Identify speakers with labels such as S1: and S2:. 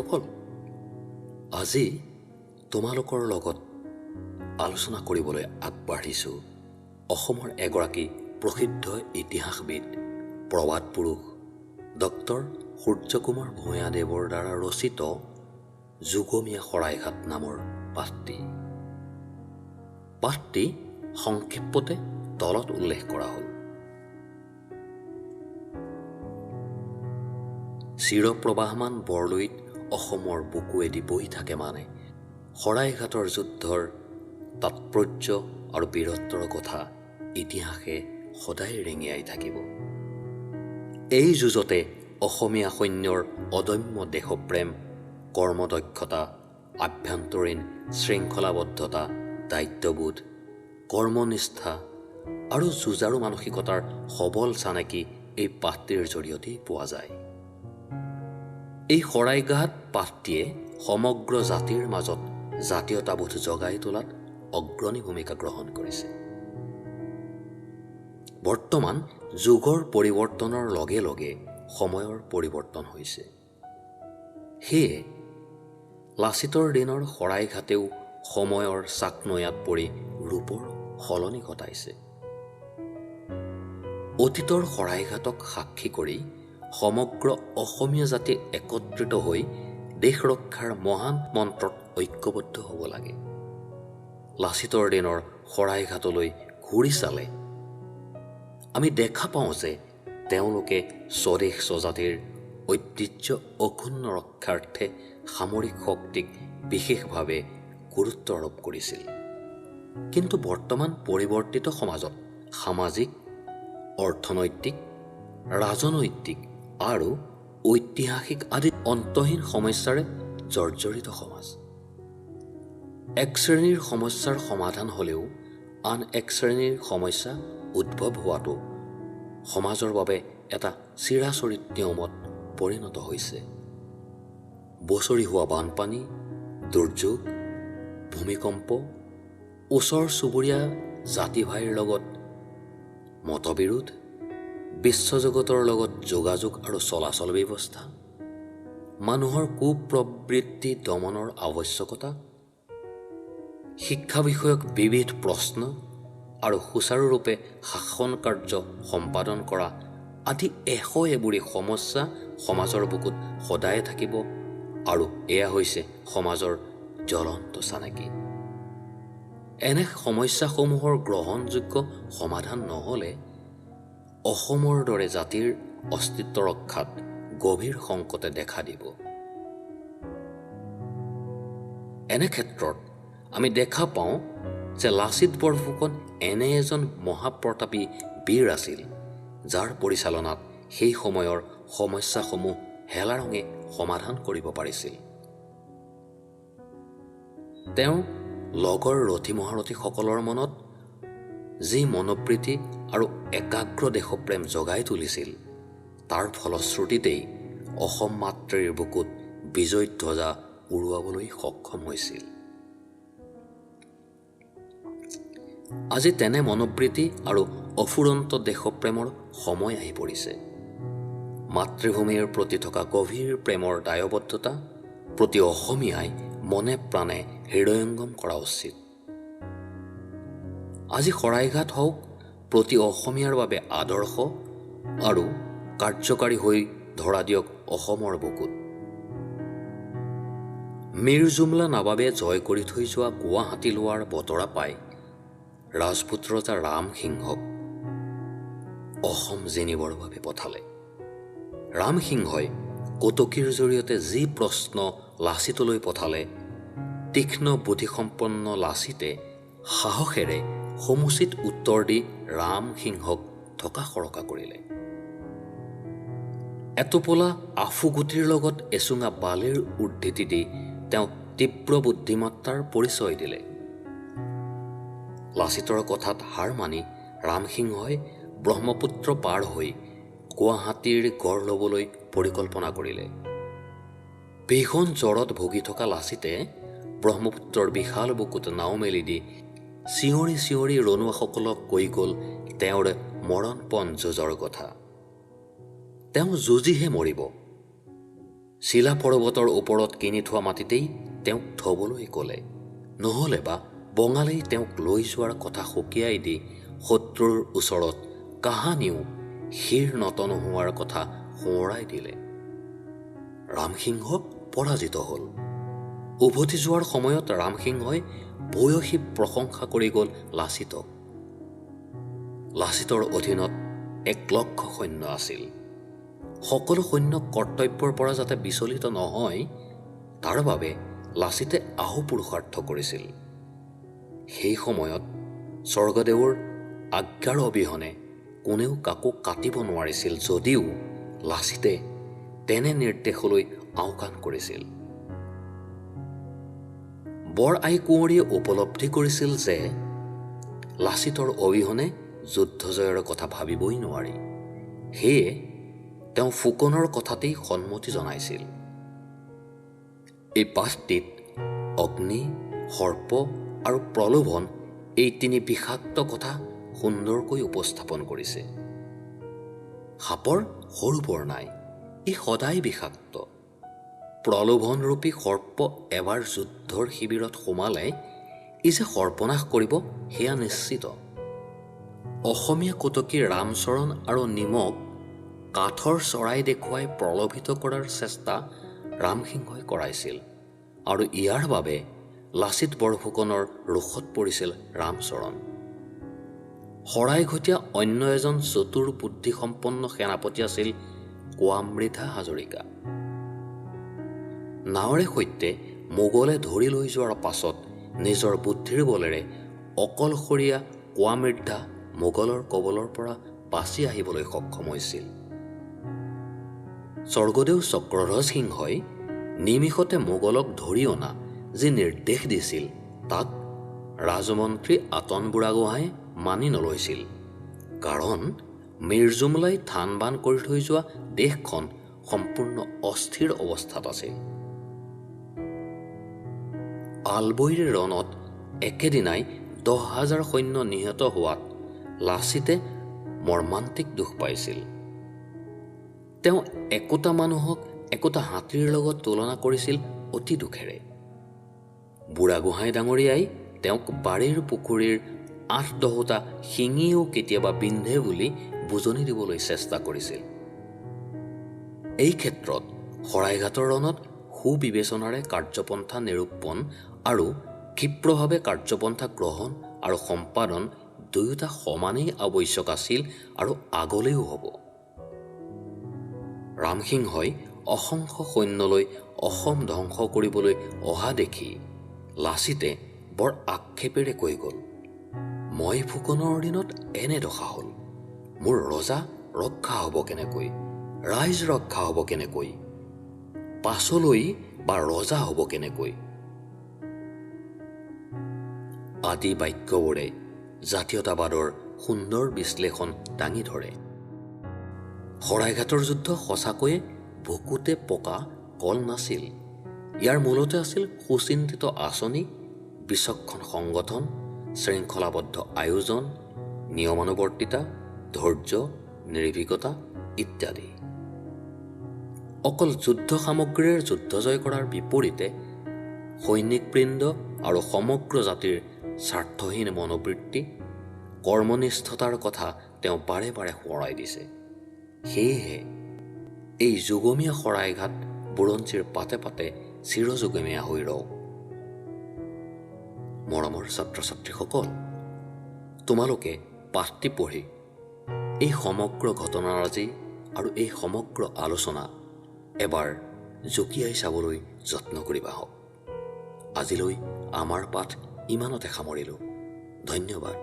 S1: ছাত্ৰীসকল, আজি তোমালোকৰ লগত আলোচনা কৰিবলৈ আগবাঢ়িছোঁ অসমৰ এগৰাকী প্ৰসিদ্ধ ইতিহাসবিদ, প্ৰবাদ পুৰুষ ডক্টৰ সূৰ্যকুমাৰ ভূঞাদেৱৰ দ্বাৰা ৰচিত যুগমীয়া শৰাইঘাট নামৰ পাঠটি। পাঠটি সংক্ষেপতে তলত উল্লেখ কৰা হ'ল। চিৰপ্ৰবাহমান বৰলুইত অসমৰ বুকুৱেদি বৈ থাকে মানে শৰাইঘাটৰ যুদ্ধৰ তাৎপৰ্য আৰু বীৰত্বৰ কথা ইতিহাসে সদায় ৰেঙিয়াই থাকিব। এই যুঁজতে অসমীয়া সৈন্যৰ অদম্য দেশপ্ৰেম, কৰ্মদক্ষতা, আভ্যন্তৰীণ শৃংখলাবদ্ধতা, দায়িত্ববোধ, কৰ্মনিষ্ঠা আৰু যুঁজাৰু মানসিকতাৰ সবল চানেকি এই পাঠটিৰ জৰিয়তেই পোৱা যায়। এই শৰাইঘাট পাঠটিয়ে সমগ্ৰ জাতিৰ মাজত জাতীয়তাবোধ জগাই তোলাত অগ্ৰণী ভূমিকা গ্ৰহণ কৰিছে। বৰ্তমান যুগৰ পৰিৱৰ্তনৰ লগে লগে সময়ৰ পৰিৱৰ্তন হৈছে। সেয়ে লাচিতৰ দিনৰ শৰাইঘাটেও সময়ৰ চাকনৈয়াত পৰি ৰূপৰ সলনি ঘটাইছে। অতীতৰ শৰাইঘাটক সাক্ষী কৰি সমগ্ৰ অসমীয়া জাতি একত্ৰিত হৈ দেশ ৰক্ষাৰ মহান মন্ত্ৰত ঐক্যবদ্ধ হ'ব লাগে। লাচিতৰ দিনৰ শৰাইঘাটলৈ ঘূৰি চালে আমি দেখা পাওঁ যে তেওঁলোকে স্বদেশ স্বজাতিৰ ঐতিহ্য অক্ষুণ্ণ ৰক্ষাৰ্থে সামৰিক শক্তিক বিশেষভাৱে গুৰুত্ব আৰোপ কৰিছিল। কিন্তু বৰ্তমান পৰিৱৰ্তিত সমাজত সামাজিক, অৰ্থনৈতিক, ৰাজনৈতিক আৰু ঐতিহাসিক আদি অন্তহীন সমস্যাৰে জৰ্জৰিত সমাজ। এক শ্ৰেণীৰ সমস্যাৰ সমাধান হ'লেও আন এক শ্ৰেণীৰ সমস্যা উদ্ভৱ হোৱাটো সমাজৰ বাবে এটা চিৰাচৰিত নিয়মত পৰিণত হৈছে। বছৰি হোৱা বানপানী, দুৰ্যোগ, ভূমিকম্প, ওচৰ চুবুৰীয়া জাতি ভাইৰ লগত মতবিৰোধ, বিশ্বজগতৰ লগত যোগাযোগ আৰু চলাচল ব্যৱস্থা, মানুহৰ কুপ্ৰবৃত্তি দমনৰ আৱশ্যকতা, শিক্ষা বিষয়ক বিবিধ প্ৰশ্ন আৰু সুচাৰুৰূপে শাসন কাৰ্য সম্পাদন কৰা আদি এশ এবুৰি সমস্যা সমাজৰ বুকুত সদায়ে থাকিব আৰু এয়া হৈছে সমাজৰ জ্বলন্ত চানেকি। এনে সমস্যাসমূহৰ গ্ৰহণযোগ্য সমাধান নহ'লে অসমৰ দৰে জাতিৰ অস্তিত্ব ৰক্ষাত গভীৰ সংকটে দেখা দিব। এনে ক্ষেত্ৰত আমি দেখা পাওঁ যে লাচিত বৰফুকন এনে এজন মহাপ্ৰতাপী বীৰ আছিল যাৰ পৰিচালনাত সেই সময়ৰ সমস্যাসমূহ হেলাৰঙে সমাধান কৰিব পাৰিছিল। তেওঁ লগৰ ৰথী মহাৰথীসকলৰ মনত যি মনোবৃত্তি আৰু একাগ্ৰ দেশপ্ৰেম জগাই তুলিছিল, তাৰ ফলশ্ৰুতিতেই অসম মাতৃৰ বুকুত বিজয় ধ্বজা উৰুৱাবলৈ সক্ষম হৈছিল। আজি তেনে মনোবৃত্তি আৰু অফুৰন্ত দেশপ্ৰেমৰ সময় আহি পৰিছে। মাতৃভূমিৰ প্ৰতি থকা গভীৰ প্ৰেমৰ দায়বদ্ধতা প্ৰতি অসমীয়াই মনে প্ৰাণে হৃদয়ংগম কৰা উচিত। আজি শৰাইঘাট হওক প্ৰতি অসমীয়াৰ বাবে আদৰ্শ আৰু কাৰ্যকাৰী হৈ ধৰা দিয়ক অসমৰ বুকুত। মীৰ জুমলা নবাবে জয় কৰি থৈ যোৱা গুৱাহাটী লোৱাৰ বতৰা পাই ৰাজপুত ৰজা ৰামসিংহক অসম জিনিবৰ বাবে পঠালে। ৰামসিংহই কটকীৰ জৰিয়তে যি প্ৰশ্ন লাচিতলৈ পঠালে, তীক্ষ্ণ বুদ্ধিসম্পন্ন লাচিতে সাহসেৰে সমুচিত উত্তৰ দি ৰামসিংহক থকা সৰকা কৰিলে। এটোপোলা আফুগুটিৰ লগত এচুঙা বালিৰ উদ্ধৃতি দি তেওঁ তীব্ৰ বুদ্ধিমত্তাৰ পৰিচয় দিলে। লাচিতৰ কথাত হাৰ মানি ৰামসিংহই ব্ৰহ্মপুত্ৰ পাৰ হৈ গুৱাহাটীৰ গঢ় ল'বলৈ পৰিকল্পনা কৰিলে। ভীষণ জ্বৰত ভুগি থকা লাচিতে ব্ৰহ্মপুত্ৰৰ বিশাল বুকুত নাও মেলি দি চিঞৰি চিঞৰি ৰণুৱাসকলক কৈ গ'ল তেওঁৰ মৰণপণ যুঁজৰ কথা। তেওঁ যুঁজিহে মৰিব, চিলা পৰ্বতৰ ওপৰত কিনি থোৱা মাটিতেই তেওঁক থ'বলৈ ক'লে, নহ'লে বা বঙালেই তেওঁক লৈ যোৱাৰ কথা সকীয়াই দি শত্ৰুৰ ওচৰত কাহানিও শিৰ নত নোহোৱাৰ কথা সোঁৱৰাই দিলে। ৰামসিংহ পৰাজিত হ'ল। উভতি যোৱাৰ সময়ত ৰামসিংহই ভূয়সী প্ৰশংসা কৰি গ'ল লাচিতক। লাচিতৰ অধীনত 1 লক্ষ সৈন্য আছিল। সকলো সৈন্য কৰ্তব্যৰ পৰা যাতে বিচলিত নহয় তাৰ বাবে লাচিতে আহোপুৰুষাৰ্থ কৰিছিল। সেই সময়ত স্বৰ্গদেৱৰ আজ্ঞাৰ অবিহনে কোনেও কাকো কাটিব নোৱাৰিছিল যদিও লাচিতে তেনে নিৰ্দেশলৈ আওকাণ কৰিছিল। বৰ আই কুঁৱৰীয়ে উপলব্ধি কৰিছিল যে লাচিতৰ অবিহনে যুদ্ধ জয়ৰ কথা ভাবিবই নোৱাৰি। সেয়ে তেওঁ ফুকনৰ কথাতেই সন্মতি জনাইছিল। এই পাঠটিত অগ্নি, সৰ্প আৰু প্ৰলোভন এই তিনি বিষাক্ত কথা সুন্দৰকৈ উপস্থাপন কৰিছে। সাপৰ সৰু বৰ নাই, ই সদায় বিষাক্ত। প্ৰলোভনৰূপী সৰ্প এবাৰ যুদ্ধৰ শিবিৰত সোমালে ই যে সৰ্বনাশ কৰিব সেয়া নিশ্চিত। অসমীয়া কটকী ৰামচৰণ আৰু নিমক কাঠৰ চৰাই দেখুৱাই প্ৰলোভিত কৰাৰ চেষ্টা ৰামসিংহই কৰাইছিল আৰু ইয়াৰ বাবে লাচিত বৰফুকনৰ ৰোষত পৰিছিল ৰামচৰণ। শৰাইঘটীয়া অন্য এজন চতুৰ বুদ্ধিসম্পন্ন সেনাপতি আছিল কোৱামৃধা হাজৰিকা। নাৱৰে সৈতে মোগলে ধৰি লৈ যোৱাৰ পাছত নিজৰ বুদ্ধিৰ বলেৰে অকলশৰীয়া কোৱামৃদ্ধা মোগলৰ কবলৰ পৰা বাচি আহিবলৈ সক্ষম হৈছিল। স্বৰ্গদেউ চক্ৰধ্বজ সিংহই নিমিষতে মোগলক ধৰি অনা যি নিৰ্দেশ দিছিল তাক ৰাজমন্ত্ৰী আতন বুঢ়াগোহাঁয়ে মানি নলৈছিল, কাৰণ মিৰজুমলাই থান বান কৰি থৈ যোৱা দেশখন সম্পূৰ্ণ অস্থিৰ অৱস্থাত আছিল। আলবৈৰ ৰণত একেদিনাই 10,000 সৈন্য নিহত হোৱাত লাচিতে মৰ্মান্তিক দুখ পাইছিল। তেওঁ একোটা মানুহক একোটা হাতীৰ লগত তুলনা কৰিছিল অতি দুখেৰে। বুঢ়াগোহাঁই ডাঙৰীয়াই তেওঁক বাৰীৰ পুখুৰীৰ 8-10টা শিঙিও কেতিয়াবা বিন্ধে বুলি বুজনি দিবলৈ চেষ্টা কৰিছিল। এই ক্ষেত্ৰত শৰাইঘাটৰ ৰণত সুবিবেচনাৰে কাৰ্যপন্থা নিৰূপণ আৰু ক্ষিপ্ৰভাৱে কাৰ্যপন্থা গ্ৰহণ আৰু সম্পাদন দুয়োটা সমানেই আৱশ্যক আছিল আৰু আগলৈও হ'ব। ৰামসিংহই অসংখ্য সৈন্যলৈ অসম ধ্বংস কৰিবলৈ অহা দেখি লাচিতে বৰ আক্ষেপেৰে কৈ গ'ল, মই ফুকনৰ দিনত এনে দশা হ'ল, মোৰ ৰজা ৰক্ষা হ'ব কেনেকৈ, ৰাইজ ৰক্ষা হ'ব কেনেকৈ, পাছলৈ বা ৰজা হ'ব কেনেকৈ আদি বাক্যবোৰে জাতীয়তাবাদৰ সুন্দৰ বিশ্লেষণ দাঙি ধৰে। শৰাইঘাটৰ যুদ্ধ সঁচাকৈয়ে ভুকুতে পকা কল নাছিল। ইয়াৰ মূলতে আছিল সুচিন্তিত আঁচনি, বিচক্ষণ সংগঠন, শৃংখলাবদ্ধ আয়োজন, নিয়মানুৱৰ্তিতা, ধৈৰ্য, নিৰ্ভীকতা ইত্যাদি। অকল যুদ্ধ সামগ্ৰীৰে যুদ্ধ জয় কৰাৰ বিপৰীতে সৈনিকবৃন্দ আৰু সমগ্ৰ জাতিৰ স্বাৰ্থহীন মনোবৃত্তি, কৰ্মনিষ্ঠতাৰ কথা তেওঁ বাৰে বাৰে সোঁৱৰাই দিছে। সেয়েহে এই যুগমীয়া শৰাইঘাট বুৰঞ্জীৰ পাতে পাতে চিৰযুগমীয়া হৈ ৰওক। মৰমৰ ছাত্ৰ ছাত্ৰীসকল, তোমালোকে পাঠটি পঢ়ি এই সমগ্ৰ ঘটনাৰাজি আৰু এই সমগ্ৰ আলোচনা এবাৰ জুকিয়াই চাবলৈ যত্ন কৰিবা হওক। আজিলৈ আমাৰ পাঠ ইমানতে সামৰিলোঁ। ধন্যবাদ।